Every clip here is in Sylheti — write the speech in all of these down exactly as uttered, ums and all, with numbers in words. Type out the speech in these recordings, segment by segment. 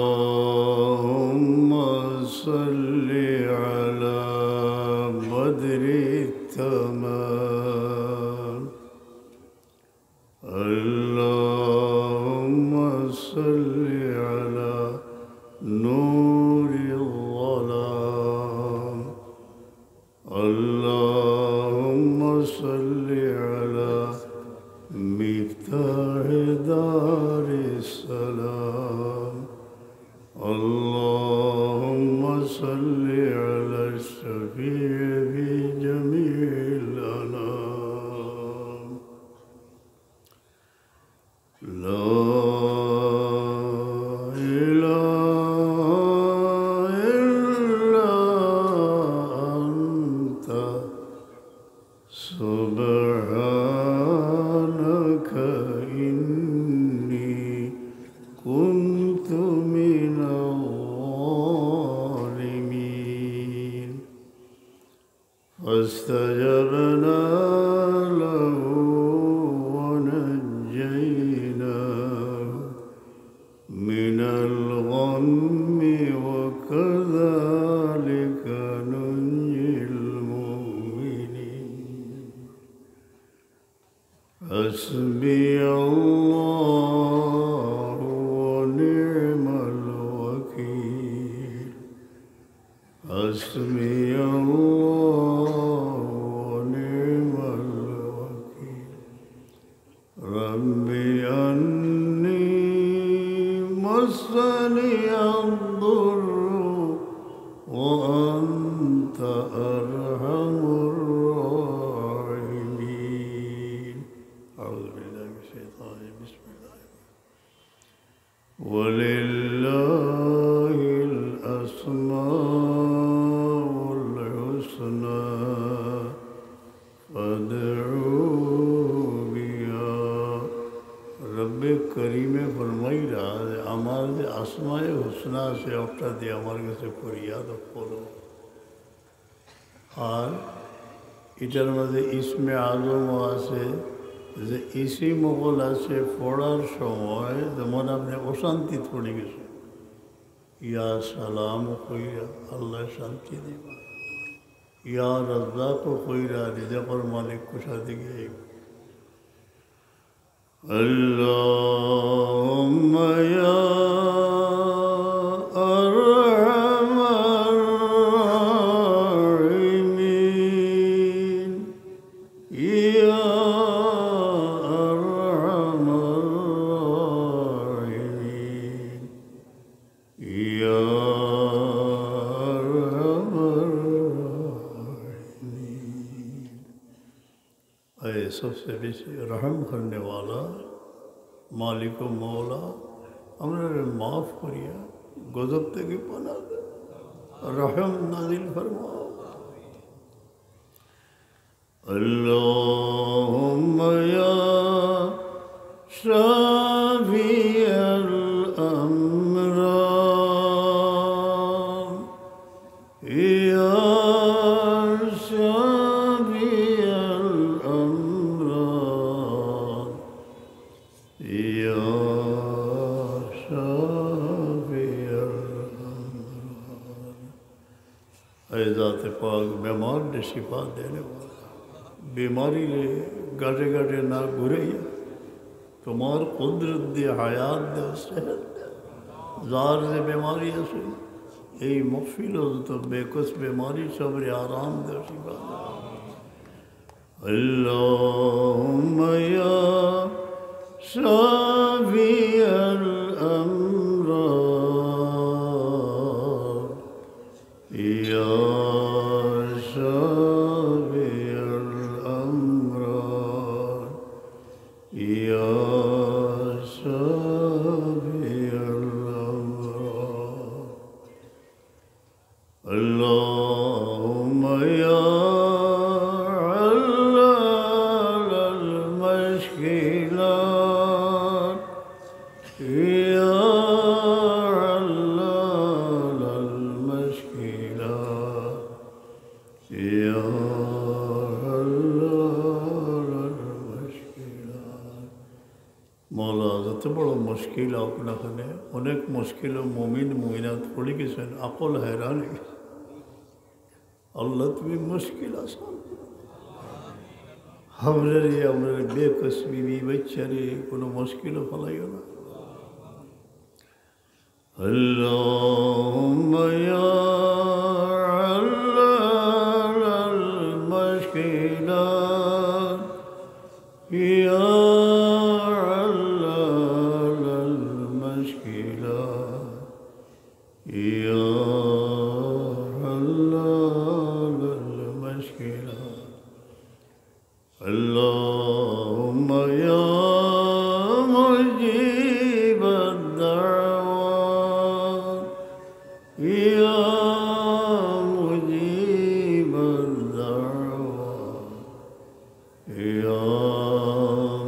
اللهم صل على بدر التمام. اللهم صل على نور الظلام. اللهم صل على مفتاح دار السلام. اللهم صل على الشفيع في جميع الأنام. لا إله إلا أنت سبحانك إني كنت من الظالمين. فاستجبنا له ونجيناه من الغم وكذلك ننجي المؤمنين. حسبي الله ونعم الوكيل. حسبي الله ونعم الوكيل. رب أني مسني الضر وأنت أرحم الراحمين. أعوذ بالله من الشيطان الرجيم. بسم الله. ولله الأسماء الحسنى فادعوه بها। রব্বে করিমে ফরমাইরা যে আমার যে আসমায়ে হুসনা আছে, ওটা দিয়া আমার কাছে ফরিয়াদ করো। আর ইটার মাঝে ইসমে আজমও আছে, যে ইসিম অকল আছে পড়ার সময় যেমন আপনে অশান্তিত পড়ি গেছইন, ইয়া সালাম কইরা আল্লায় শান্তি দিবা, ইয়া রাজ্জাক কইরা রিজিকর মালিক কুশাদি দিবা। اللهم يا أرحم الراحمين، يا أرحم الراحمين، يا أرحم الراحمين। اے سب سے بیشی رحم کرنے والا، مالک و مولا، আমরারে মাফ করিয়া গজব থাকি পানা দেও, রহম নাজিল ফরমাও। اللهم يا شافي الأمراض، يا شافي الأمراض، يا شافي الأمراض। اے ذات پاک، بیمار دے شفا دینے والا، بیماری لے گاٹے گاٹے نہ گھرے، تمہار قدرت دی حیات دے، صحت دے، زار دے بیماری اسے، اے محفل ہو تو بے کس بیماری صبر آرام دے، شفا دے۔ اللهم يا شافي الأمراض، يا شافي الأمراض، يا شافي الأمراض. اللهم يا علام المشكلات، يا علام المشكلات، يا علام المشكلات। مولا، যত বড় মুশকিল হোক না কেনে, অনেক মুশকিলো মুমিন মুমিনাত পড়ি গেছইন, আকল হয়রান অই গেছে। আল্লাহ, তুমি মুশকিল আসান করো। আমরারে, আমরার বেকস বিবি বাচ্চারে কোনো মুশকিলো ফালাইও না। اللهم يا علام المشكلات، يا علام المشكلات، يا علام المشكلات. اللهم يا مجيب الدعوات، يا مجيب الدعوات، يا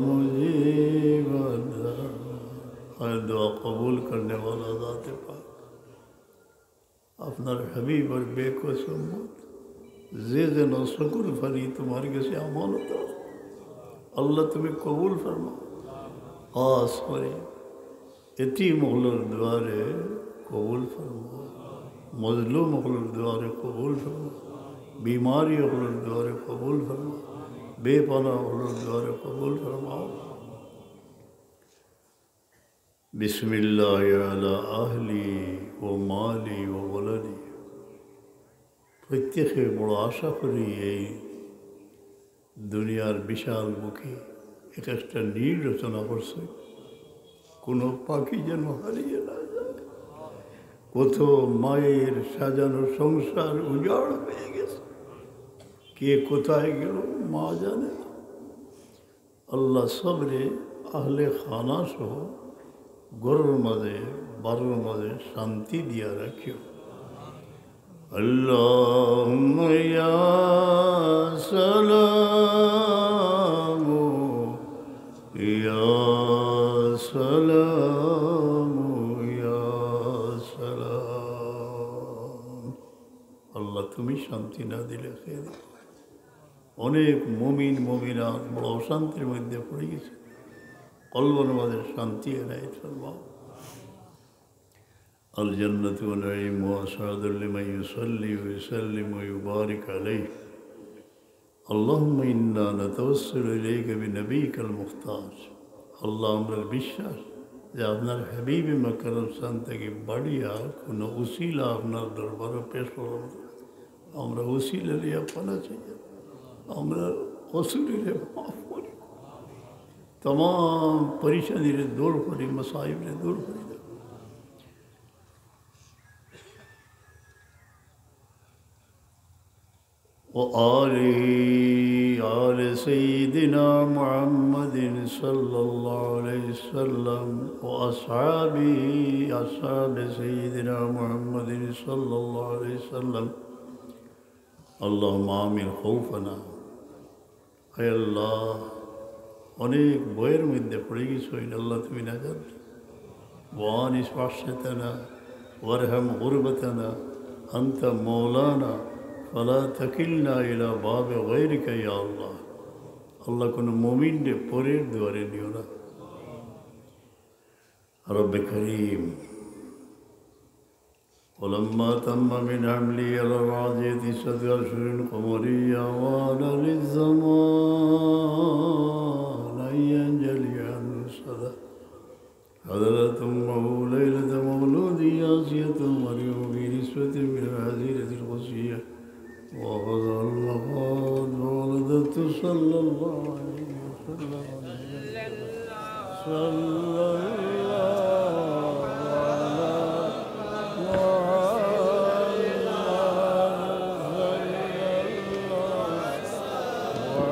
مجيب الدعوات. اے دعا قبول کرنے والا ذات پاک، আপনার হাবিবর বেকস উম্মত, যে যেন শুকুর ফারি তোমার গেছে আমানত রাখো। আল্লাহ, তুমি কবুল ফরমাও। খাস করি এতিম অকলর দোয়ারে কবুল ফরমাও, মজলুম অকলর দোয়ারে কবুল ফরমাও, বিমারি অকলর দোয়ারে কবুল ফরমাও, বেপানা অকলর দোয়ারে কবুল ফরমাও। বিসমিল্লাহি আলা আহলি ওয়া মালি ওয়া ওয়ালাদি। প্রত্যেকে বড় আশা করি এই দুনিয়ার বিশাল বুকে এক একটা নীড় রচনা করছে, কোনো পাখি যেন হারিয়ে না যায়। কত মায়ের সাজানো সংসার উজাড় হয়ে গেছে, কে কোথায় গেল মা জানে না। আল্লাহ সবরে আহলে খানা সহ ঘরর মাঝে, বাড়ির মাঝে শান্তি দিয়া রাখিও। اللهم يا سلام، يا سلام، يا سلام। আল্লাহ, তুমি শান্তি না দিলে কে দিবে? অনেক মুমিন মুমিনাত বড় অশান্তির মধ্যে পড়ে গেছে। কলবর মাঝে শান্তি এনায়েত ফরমাও। الجنة والنعيم وأسعد لمن يصلي ويسلم ويبارك عليه. اللهم إنا نتوسل إليك بنبيك المختار. আল্লাহ, আমরার বিশ্বাস যে আপনার হাবিবে মুকাররম শান থাকি বাড়িয়া কোনো উসিলা আপনার দরবারে পেশ করা আমরা উসিলা লইয়া পানা চাই। আমরা কসুরিরে মাফ করি, তামাম পেরেশানিরে দূর করি, মাসাইবরে দূর করি দেও। وآل، آل سيدنا محمد صلى الله عليه وسلم وأصحابه، أصحاب سيدنا محمد صلى الله عليه وسلم. اللهم آمن خوفنا. আয় আল্লাহ, অনেক ভয়ের মধ্যে পড়ে গেছি, আল্লাহ তুমি নাজাত দেও। وأنس وحشتنا وارحم غربتنا، أنت مولانا فلا تكلنا إلى باب غيرك يا الله. আল্লাহ, কোনো মুমিনরে পরের দুয়ারে নিও না। رب كريم، ولما تم من حملي على الراضعة تسعة أشهر قمرية وأنا للزمان أن ينجلي عنه الصدى. حضرت أمه ليلة مولده آسية مريم في نسوة من الحظيرة القدسية، وأخذها المخاض فولدته صلى الله عليه وسلم. صلى الله على محمد صلى الله عليه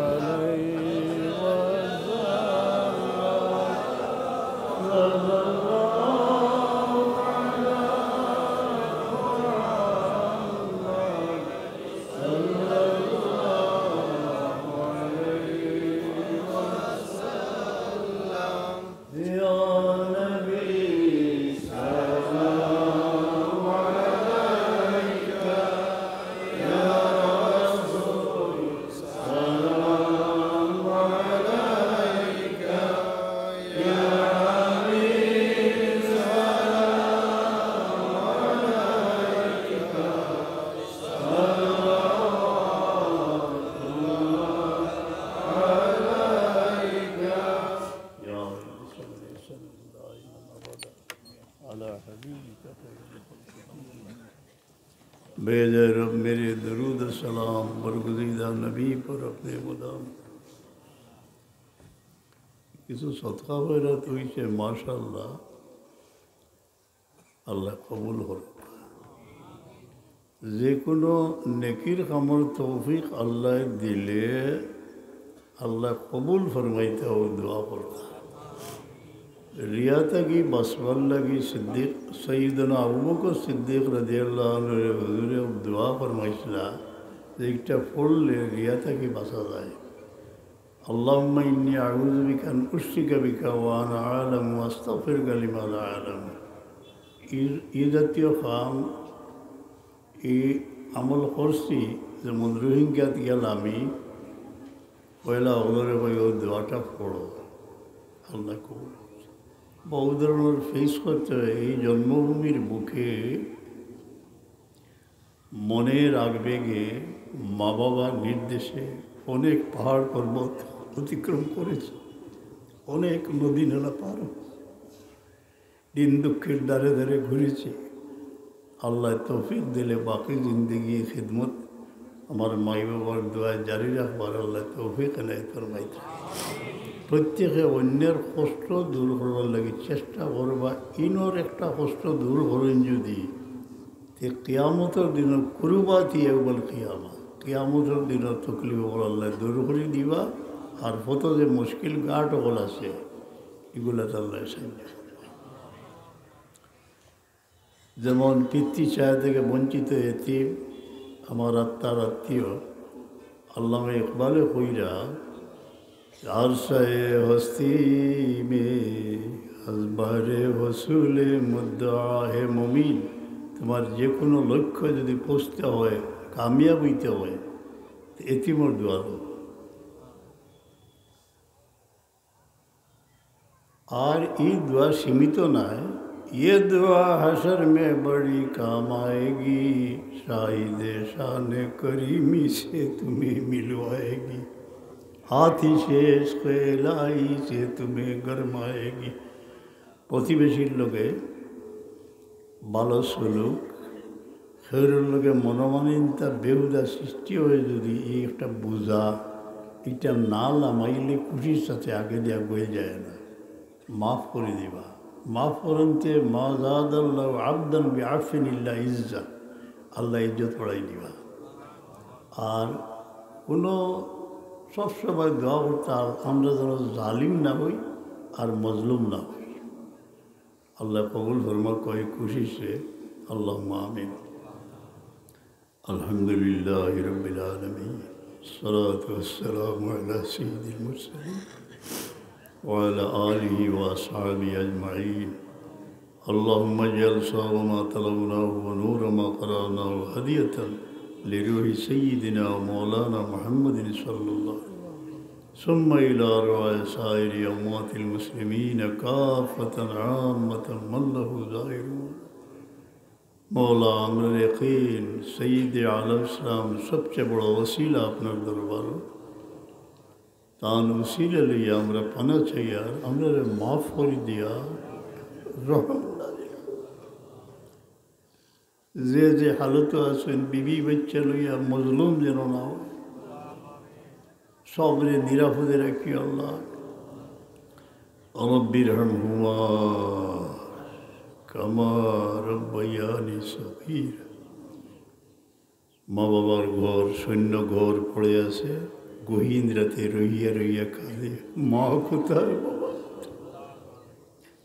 وسلم. بھیجے رب میرے درود و سلام، برگزیدہ نبی پر اپنے مدام۔ کسو صدقہ خیرات ہئیছে، মাশাআল্লাহ, আল্লায় কবুল করুক। যে কোনো নেকির কামর তৌফিক আল্লায় দিলে আল্লায় কবুল ফরমাইতা অউ দোয়া করতা। রিয়া থাকি বাঁচবার লাগি সিদ্দিক, সৈয়দনা আবু বকর সিদ্দিক রাদিয়াল্লাহু আনহুরে হুজুরে দোয়া ফরমাইছিলা যে একটা পড়লে রিয়া থাকি বাঁচা যায়। اللهم إني أعوذ بك أن أشرك بك وأنا أعلم وأستغفرك لما لا أعلم। ই, ই জাতীয় কাম, ই আমল করছি, যেমন রোহিঙ্গাত গেলাম আমি, পয়লা হকলরে কই অউ দোয়াটা পড়ো, আল্লায় কবুল করছে। বহু ধরনের ফেস করতে হয় এই জন্মভূমির বুকে। মনের আবেগে, মা বাবার নির্দেশে অনেক পাহাড় পর্বত অতিক্রম করেছি, অনেক নদী নালা পার হয়েছি, দিন দুঃখের দ্বারে দ্বারে ঘুরেছি। আল্লায় তৌফিক দিলে বাকি জিন্দেগি খিদমত আমার মাই বাবার দোয়ায় জারি রাখবার আল্লায় তৌফিক এনায়েত ফরমাইতা। প্রত্যেকে অন্যের কষ্ট দূর করবার লাগি চেষ্টা করবা, ইনর একটা কষ্ট দূর করেন যদি, তে কিয়ামতর দিনর কুরবাতি ইয়াউমাল কিয়ামা, কিয়ামতর দিনর তকলিফ অকল আল্লায় দূর করি দিবা। আর পথো যে মুশকিল ঘাট অকল আছে, ইগুলাত আল্লায় সাহায্য করবা। যেমন পিতৃ ছায়া থেকে বঞ্চিত এতিম, আমার আত্মার আত্মীয়, আল্লামা ইকবালে কইরা, عرصۂ ہستی میں از بہر حصول مدعا ہے ممید। তোমার যে কোনো লক্ষ্য যদি পৌঁছতে হয়, কামিয়াব হইতে হয়, তো এতিমর দোয়া লো। আর এই দোয়া সীমিত নয়, یہ دعا حشر میں بڑی کام آئے گی، شاہد شان کریمی سے تمہیں ملوائے گی، آتش عشق الہی سے تمہیں گرمائے گی۔ প্রতিবেশীর লগে ভালো সুলুক, কেউর লগে মনোমালিন্যতা বেহুদা সৃষ্টি হয় যদি, এই একটা বোঝা, এটা না লামাইলে খুশির সাথে আগে দিয়া গয়ে যায় না। মাফ করে দিবা। মাফ করন্তে ما زاد الله عبدا بعفو إلا عزا, আল্লায় ইজ্জত বাড়াই দিবা। আর কোনো সবসময় দোয়া করতে, আর আমরা যেন জালিম না হই আর মজলুম না হই। আল্লায় কবুল ফরমাক এই কোশিশে, আল্লাহুম্মা আমিন। الحمد لله رب العالمين، الصلاة والسلام على سيد المرسلين وعلى آله وأصحابه أجمعين. اللهم اجعل ثواب ما تلوناه ونور ما قرأناه هدية لروح سيدنا ومولانا محمد صلى الله عليه وسلم، ثم إلى أرواح سائر أموات المسلمين كافة عامة من له ظاهر। মওলা, আমরার ইয়াকিন সৈয়দে আলম ইসলাম সবচেয়ে বড় ওসিলা আপনার দরবার। তান উসিলা লইয়া আমরা পানা চাইয়ার, আমরারে মাফ করি দিয়া রহম নাজিল। যে যে হালতো আছেন, বিবি বাচ্চা লইয়া মজলুম যেন না হয়, সবরে নিরাপদে রাখি আল্লাহ। رب ارحمهما كما ربياني صغيرا। মা বাবার ঘর, শূন্য ঘর পড়ে আছে, গহীন রাতে রইয়া রইয়া কাঁদে, "মা কোথায় বাবা?"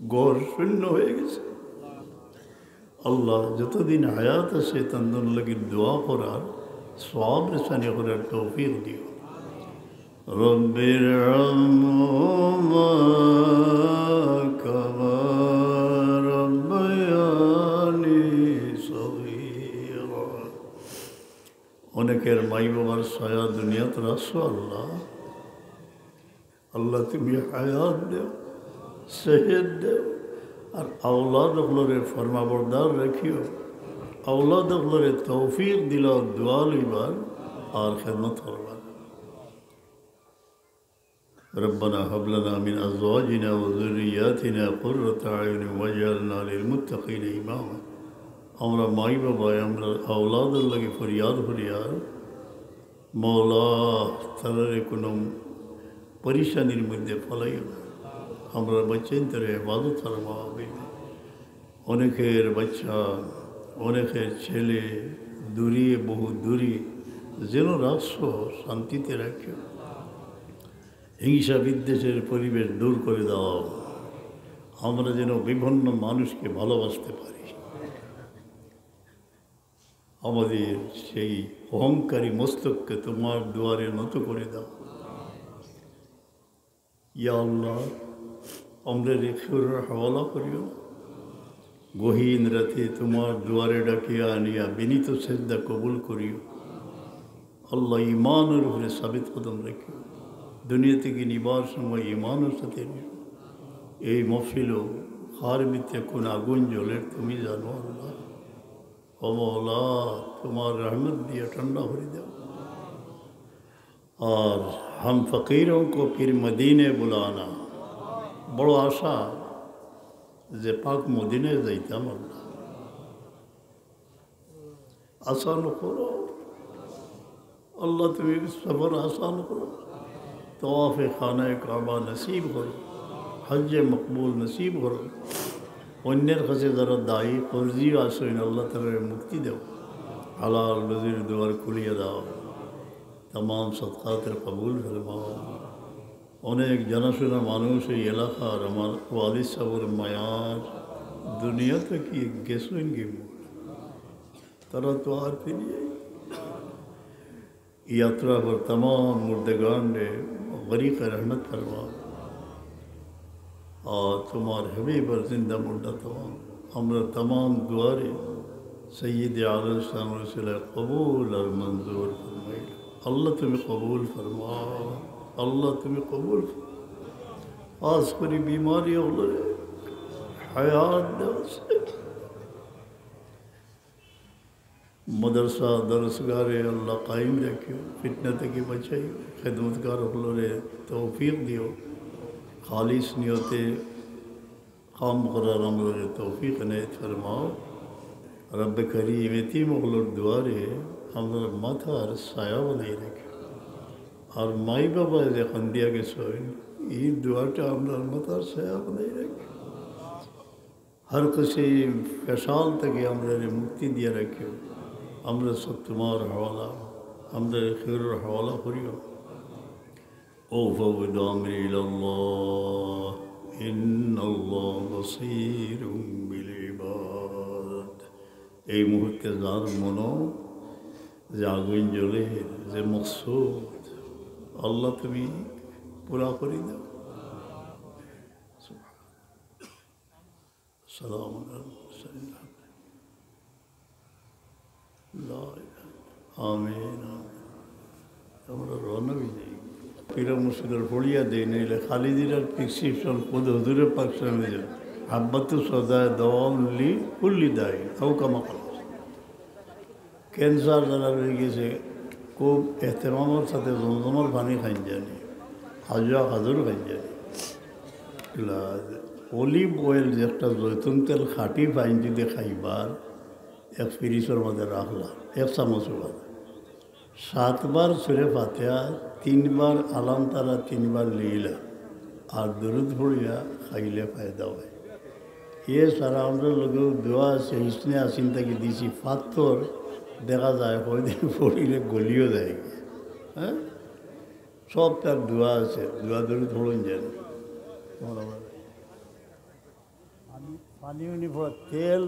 ঘর শূন্য হয়ে গেছে। আল্লাহ, যতদিন হায়াত আছে, তান লাগি দোয়া করার সওয়াব রেসানি করার তৌফিক দিও। رب ارحمهما كما ربياني صغيرا। অনেকের মাই বাবার ছায়া দুনিয়াত রাখছো আল্লাহ। আল্লাহ, তুমি হায়াত দেও, সেহত দেও, আর আওলাদ অকলরে ফরমাবরদার রাখিও। আওলাদ অকলরে তৌফিক দিলাও দোয়া লইবার আর খেদমত করবার। ربنا هب لنا من أزواجنا وذرياتنا قرة أعين واجعلنا للمتقين إماما। আমরা মাই বাবা, আমরা আওলাদর লাগি ফরিয়াদ ফরিয়াদ, মওলা, তারারে কোনো পরিশানির মধ্যে ফালাইও না। আমরা বাচ্চাইন্তরে হেফাজত ফরমাও। অনেকের বাচ্চা, অনেকের ছেলে দূরে, বহু দূরে, যেন রাখছো শান্তিতে রাখিও। হিংসা বিদ্বেষের পরিবেশ দূর করে দাও, আমরা যেন বিভিন্ন মানুষকে ভালোবাসতে পারি। আমাদের সেই অহংকারী মস্তককে তোমার দুয়ারে নত করে দাও। ইয়া আল্লাহ, আমরা রেখে হাওয়ালা করিও না। গহীন রাতে তোমার দুয়ারে ডাকিয়া আনিয়া বিনীত সেজদা কবুল করিও। আল্লাহ, ইমানের উপরে সাবিত কদম রাখিও। দুনিয়া থেকে নিবার সময় ইমানের সাথে নিও। এই মহফিলও কার ভিতরে কোন আগুন জ্বলের তুমি জানো আল্লাহ। ও মওলা, তোমার রহমত দিয়া ঠান্ডা করে দাও। আর হাম ফকিরোঁ কো ফির মদিনে বুলানা, বড় আশা যে পাক মদিনায় যাইতাম আল্লাহ। আসান করো আল্লাহ, তুমি সফর আসান করো, তওয়াফে খানায়ে কাবা নসিব করো, হজ্জে মকবুল নসিব করো। অন্যের কাছে যারা দায়ী কর্জি আছইন, আল্লাহ তারারে মুক্তি দেও, হালাল রুজির দুয়ার খুলিয়া দাও, তামাম সদকাতের কবুল ফরমাও। অনেক জানাশোনা মানুষ এই এলাকার, আমার ওয়ালিদ সাহেবের মায়ার, দুনিয়া থেকে গেছইন গি, তারা তো আর ফিরিয়ে। এই আতরাফর তামাম মুর্দেগানরে গরিক রহমত ফরমাও। আর তোমার হাবিবর জিন্দা মুর্দা তামাম, আমরা তামাম দুয়ারে সৈয়দ আলম ইসলাম রসুলের কবুল আর মঞ্জুর ফরমাইল। আল্লাহ তুমি কবুল ফরমাও, আল্লাহ তুমি কবুল ফরমাও। আজ করি বিমারি হলে হায়াত দেওয়া মাদ্রাসা দরসগারে আল্লাহ কায়েম রাখিও, ফিতনা থেকে বাঁচাইও, খেদমতগার হকলরে তৌফিক দিও, খালিস নিয়তে কাম করার আমরারে তৌফিক এনায়েত ফরমাও। রব্বে করিম, এতিম হকলর দুয়ারে আমরার মাথার ছায়া বানাই রাখিও। আর মাই বাবা যে কান্দিয়া গেছইন, এই দুয়াটা আমরার মাথার ছায়া বানাই রাখিও। হর কিসিম ফেসাল থেকে আমরারে মুক্তি দিয়া রাখিও। আমরা সব তোমার হাওয়ালা, আমরা খেরর হাওয়ালা করিও। أفوض أمري إلى الله إن الله بصير بالعباد। এই মুহূর্তে যার মনো যে আগুন জ্বলে, যে মকসুদ, আল্লাহ তুমি পুরা করে দাও। সালামুন আলাল মুরসালিন। লা ইলাহা ইল্লাল্লাহ। আমিন, আমিন। আমরা রওনা হয়ে যাই। পীর মুর্শিদর ফড়িয়া দেই, নাইলে খালিদিরার প্রেসক্রিপশন খুদ হুজুরে পাক সামনে যান। হাব্বাতু সদায় দাওয়াউন লি কুল্লি দাইন, আও কামা কাল। ক্যান্সার যারা রয়ে গেছে, খুব এহতেমামর সাথে জমজমর পানি খাইন জানি, খাজুয়া খাজুর খাইন জানি। প্লাস অলিভ অয়েল, যে একটা জৈতুন তেল খাঁটি পাইন যদি খাইবার, এক পিরিচর মধ্যে রাখলা, এক চামচ বাদে সাতবার সুরে ফাতিহা, তিনবার আলাম তারা, তিনবার লিলা, আর দুরুদ পড়িয়া খাইলে ফায়দা হয়। এ সারা আমরা লোকেও দোয়া আছে, হিসনে আসিন তাকে দিছি, ফাত্তর দেখা যায় কয়দিন পড়িলে গলিও যায়। হ্যাঁ, সব তার দোয়া আছে, দোয়া দুরুদ পড়ুন যেন। পানি, পানি উনি পড়ে, তেল